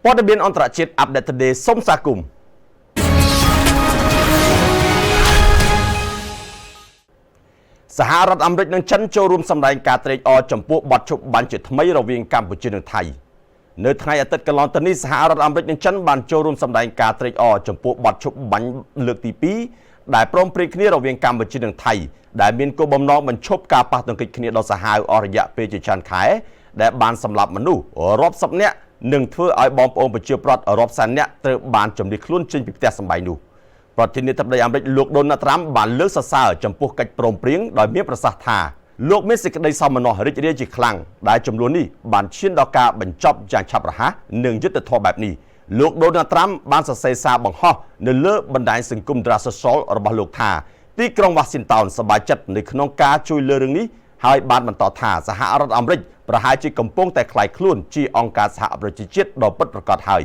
ព័ត៌មានអន្តរជាតិ Update Today សូមស្វាគមន៍សហរដ្ឋអាមេរិកនិងចិនចូលរួមសម្ដែងការត្រេកអរចំពោះបទឈប់បាញ់ជាថ្មីរវាងកម្ពុជានិងថៃនៅថ្ងៃអាទិត្យកន្លងទៅនេះសហរដ្ឋអាមេរិកនិងចិនបានចូលរួមសម្ដែងការត្រេកអរចំពោះបទឈប់បាញ់លើកទី2ដែលព្រមព្រៀងគ្នារវាងកម្ពុជានិងថៃដែលមានគោលបំណងបញ្ឈប់ការប៉ះទង្គិចគ្នាដ៏សាហាវអស់រយៈពេលជាច្រើនខែដែលបានសម្លាប់មនុស្សរាប់សិបនាក់និងធ្វើឲ្យបងប្អូនប្រជាប្រដ្ឋរាប់សែននាក់ត្រូវបានជម្លៀសខ្លួនចេញពីផ្ទះសម្បែងនោះប្រធានាធិបតីអាមេរិកលោកដូណាល់ត្រាំបានលើកសរសើរចំពោះកិច្ចព្រមព្រៀងដោយមានប្រសាសន៍ថាលោកមានសេចក្តីសោមនស្សរីករាយជាខ្លាំងដែលចំនួននេះបានឈានដល់ការបញ្ចប់យ៉ាងឆាប់រហ័សនិងយុត្តិធម៌បែបនេះលោកដូណាល់ត្រាំបានសរសេរសារបង្ហោះនៅលើបណ្ដាញសង្គម Truth Social របស់លោកថាទីក្រុងវ៉ាស៊ីនតោនសប្បាយចិត្តនៅក្នុងការជួយលើរឿងនេះហើយបានបន្តថាសហរដ្ឋអាមេរិកប្រហែលជាកំពុងតែក្លាយខ្លួនជាអង្គការសហប្រជាជាតិដ៏ពិតប្រាកដហើយ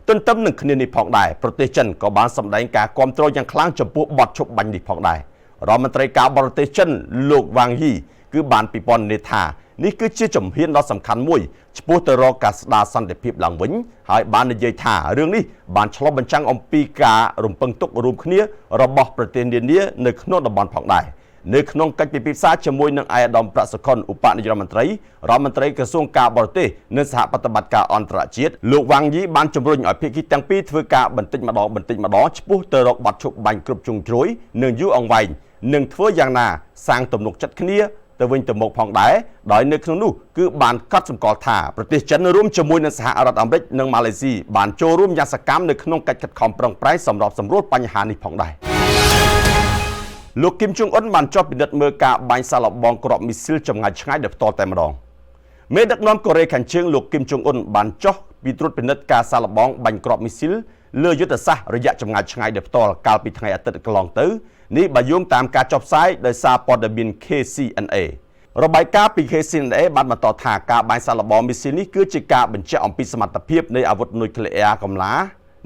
ទន្ទឹមនឹងគ្នានេះផងដែរប្រទេសចិនក៏បានសម្ដែងការគាំទ្រយ៉ាងខ្លាំងចំពោះបទឈប់បាញ់នេះផងដែររដ្ឋមន្ត្រីការបរទេសចិនលោកវ៉ាងយីគឺបានពិពណ៌នាថានេះគឺជាជំហានដ៏សំខាន់មួយឆ្ពោះទៅរកការស្ដារសន្តិភាពឡើងវិញហើយបាននិយាយថារឿងនេះបានឆ្លុះបញ្ចាំងអំពីការរំពឹងទុករួមគ្នារបស់ប្រទេសនានានៅក្នុងតំបន់ផងដែរនៅក្នុងកិច្ចពិភាក្សាជាមួយនឹងឯកឧត្តមប្រាក់សុខុនឧបនាយករដ្ឋមន្ត្រីរដ្ឋមន្ត្រីក្រសួងការបរទេសនិងសហប្រតិបត្តិការអន្តរជាតិលោកវ៉ាងយីបានជំរុញឲ្យភាគីទាំងពីរធ្វើការបន្តិចម្ដងបន្តិចម្ដងឆ្ពោះទៅរកបទឈប់បាញ់គ្រប់ជ្រុងជ្រោយនិងយូរអង្វែងនិងធ្វើយ៉ាងណាសាងទំនុកចិត្តគ្នាទៅវិញទៅមកផងដែរដោយនៅក្នុងនោះគឺបានកត់សម្គាល់ថាប្រទេសចិនរួមជាមួយនឹងសហរដ្ឋអាមេរិកនិងម៉ាឡេស៊ីបានចូលរួមយ៉ាងសកម្មនៅក្នុងកិច្ចខិតខំប្រឹងប្រែងសម្របសម្រួលបញ្ហានេះផងដែរលោកគឹមជុងអ៊ុនបានចុះពិនិត្យមើលការបាញ់សាឡបងគ្រាប់មីស៊ីលចម្ងាយឆ្ងាយដោយផ្ទាល់តែម្ដងមេដឹកនាំកូរ៉េខាងជើងលោកគឹមជុងអ៊ុនបានចុះពីត្រួតពិនិត្យការសាឡបងបាញ់គ្រាប់មីស៊ីលលើយុទ្ធសាស្ត្ររយៈចម្ងាយឆ្ងាយដោយផ្ទាល់កាលពីថ្ងៃអាទិត្យកន្លងទៅនេះបើយោងតាមការចុះផ្សាយដោយសារព័ត៌មាន KCNA របាយការណ៍ពី KCNA បានបន្តថាការបាញ់សាឡបងមីស៊ីលនេះគឺជាការបញ្ជាក់អំពីសមត្ថភាពនៃអាវុធនុយក្លេអ៊ែរកំឡា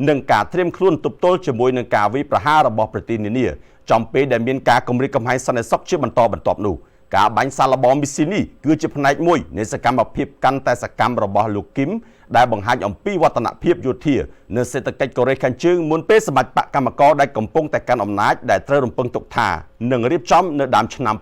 និងការត្រៀមខ្លួនទប់ទល់ជាមួយនឹងការវាយប្រហាររបស់ប្រទេសនានាចំពេលដែលមានការគម្រាមកំហែងសន្តិសុខជាបន្តបន្ទាប់នោះការបាញ់សាឡបងមីស៊ីលនេះគឺជាផ្នែកមួយនៃសកម្មភាពកាន់តែសកម្មរបស់លោកគឹមដែលបង្ហាញអំពីវឌ្ឍនភាពយោធានិងសេដ្ឋកិច្ចកូរ៉េខាងជើងមុនពេលសមាជបក្សកម្មករដែលកំពុងតែកាន់អំណាចដែលត្រូវរំពឹងទុកថានឹងរៀបចំនៅដើមឆ្នាំ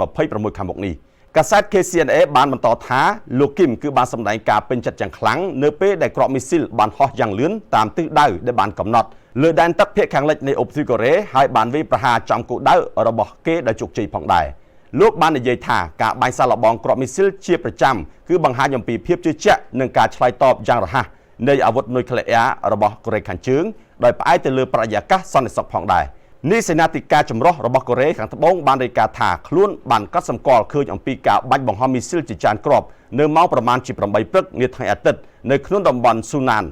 2026ខាងមុខនេះកាសែត KCNA បានបន្តថាលោកគឹមគឺបានសម្ដែងការពេញចិត្តយ៉ាងខ្លាំងនៅពេលដែលគ្រាប់មីស៊ីលបានហោះយ៉ាងលឿនតាមទិសដៅដែលបានកំណត់លើដែនទឹកភាគខាងលិចនៃឧបទ្វីបកូរ៉េហើយបានវាយប្រហារចំគោលដៅរបស់គេដោយជោគជ័យផងដែរលោកបាននិយាយថាការបាញ់សាឡបងគ្រាប់មីស៊ីលជាប្រចាំគឺបង្ហាញអំពីភាពជឿជាក់និងការឆ្លើយតបយ៉ាងរហ័សនៃអាវុធនុយក្លេអ៊ែររបស់កូរ៉េខាងជើងដោយផ្អែកទៅលើបរិយាកាសសន្តិសុខផងដែរនេះសេនាធិការចម្រុះរបស់កូរ៉េខាងត្បូងបានរាយការណ៍ថាខ្លួនបានកត់សម្គាល់ឃើញអំពីការបាញ់បង្ហោះមីស៊ីលជាច្រើនគ្រាប់នៅម៉ោងប្រមាណជា8ព្រឹកនាថ្ងៃអាទិត្យនៅក្នុងតំបន់ស៊ូណាន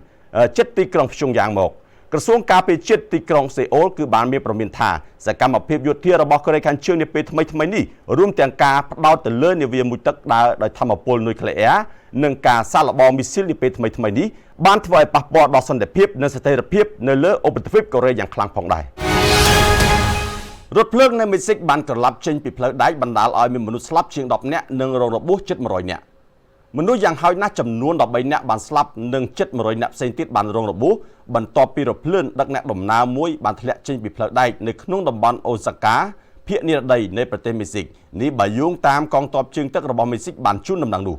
ជិតទីក្រុងព្យុងយ៉ាងមកក្រសួងការពារជាតិទីក្រុងសេអ៊ូលគឺបានមានប្រមានថាសកម្មភាពយោធារបស់កូរ៉េខាងជើងនាពេលថ្មីៗនេះរួមទាំងការផ្ដោតទៅលើនាវាមុជទឹកដើរដោយថាមពលនុយក្លេអ៊ែរនិងការសាកល្បងមីស៊ីលនាពេលថ្មីៗនេះបានធ្វើឲ្យប៉ះពាល់ដល់សន្តិភាពនិងស្ថិរភាពនៅលើឧបទ្វីបកូរ៉េយ៉ាងខ្លាំងផងដែររថភ្លើងនៅមេស៊ីកបានក្រឡាប់ចេញពីផ្លូវដែកបណ្ដាលឲ្យមានមនុស្សស្លាប់ជាង10នាក់និងរងរបួសជិត100នាក់មនុស្សយ៉ាងហោចណាស់ចំនួន13នាក់បានស្លាប់និងជិត100នាក់ផ្សេងទៀតបានរងរបួសបន្ទាប់ពីរថភ្លើងដឹកអ្នកដំណើរមួយបានធ្លាក់ចេញពីផ្លូវដែកនៅក្នុងតំបន់អូសាកាភាគនិរតីនៃប្រទេសមេស៊ីកនេះបើយោងតាមកងទ័ពជើងទឹករបស់មេស៊ីកបានជូនដំណឹងនោះ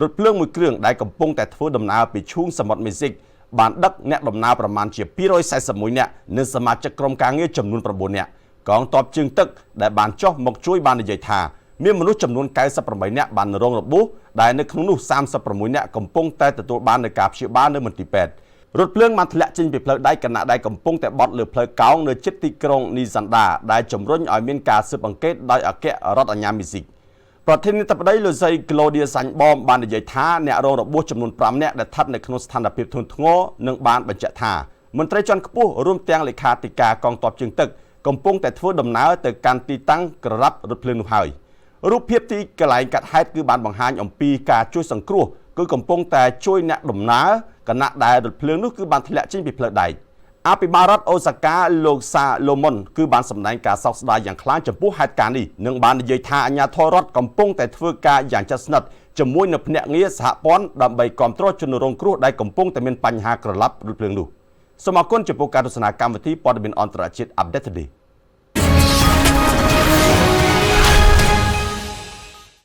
រថភ្លើងមួយគ្រឿងដែលកំពុងតែធ្វើដំណើរពីឈូងសមុទ្រមេស៊ីកបានដឹកអ្នកដំណើរប្រមាណជា241នាក់និងសមាជិកក្រុមការងារចំនួន9នាក់កងទ័ពជើងទឹកដែលបានចុះមកជួយបាននិយាយថាមានមនុស្សចំនួន98នាក់បានរងរបួសដែលនៅក្នុងនោះ36នាក់កំពុងតែទទួលបាននូវការព្យាបាលនៅមន្ទីរពេទ្យរថភ្លើងបានធ្លាក់ចេញពីផ្លូវដែកខណៈដែលកំពុងតែបត់លើផ្លូវកោងនៅជិតទីក្រុងនីសាន់ដាដែលជំរុញឲ្យមានការស៊ើបអង្កេតដោយអគ្គរដ្ឋអាជ្ញាមេស៊ីកប្រធានាធិបតីលោកស្រីក្លូឌៀសាញ់បមបាននិយាយថាអ្នករងរបួសចំនួន5នាក់ដែលស្ថិតនៅក្នុងស្ថានភាពធ្ងន់ធ្ងរនិងបានបញ្ជាក់ថាមន្ត្រីជាន់ខ្ពស់រួមទាំងលេខាធិការកងទ័ពជើងទឹកកំពុងតែធ្វើដំណើរទៅកាន់ទីតាំងក្រឡាប់រថភ្លើងនោះហើយរូបភាពទីកន្លែងកាត់ហេតុគឺបានបង្ហាញអំពីការជួយសង្គ្រោះគឺកំពុងតែជួយអ្នកដំណើរខណៈដែលរថភ្លើងនោះគឺបានធ្លាក់ចេញពីផ្លូវដែក អភិបាលរដ្ឋអូសាកាលោកសាឡូមុនគឺបានសម្ដែងការសោកស្ដាយយ៉ាងខ្លាំងចំពោះហេតុការណ៍នេះនិងបាននិយាយថាអាជ្ញាធររដ្ឋកំពុងតែធ្វើការយ៉ាងជិតស្និទ្ធជាមួយនឹងភ្នាក់ងារសហព័ន្ធដើម្បីគ្រប់គ្រងជនរងគ្រោះដែលកំពុងតែមានបញ្ហាក្រឡាប់រថភ្លើងនោះសូមអរគុណចំពោះការទស្សនាកម្មវិធីព័ត៌មានអន្តរជាតិ Update Today។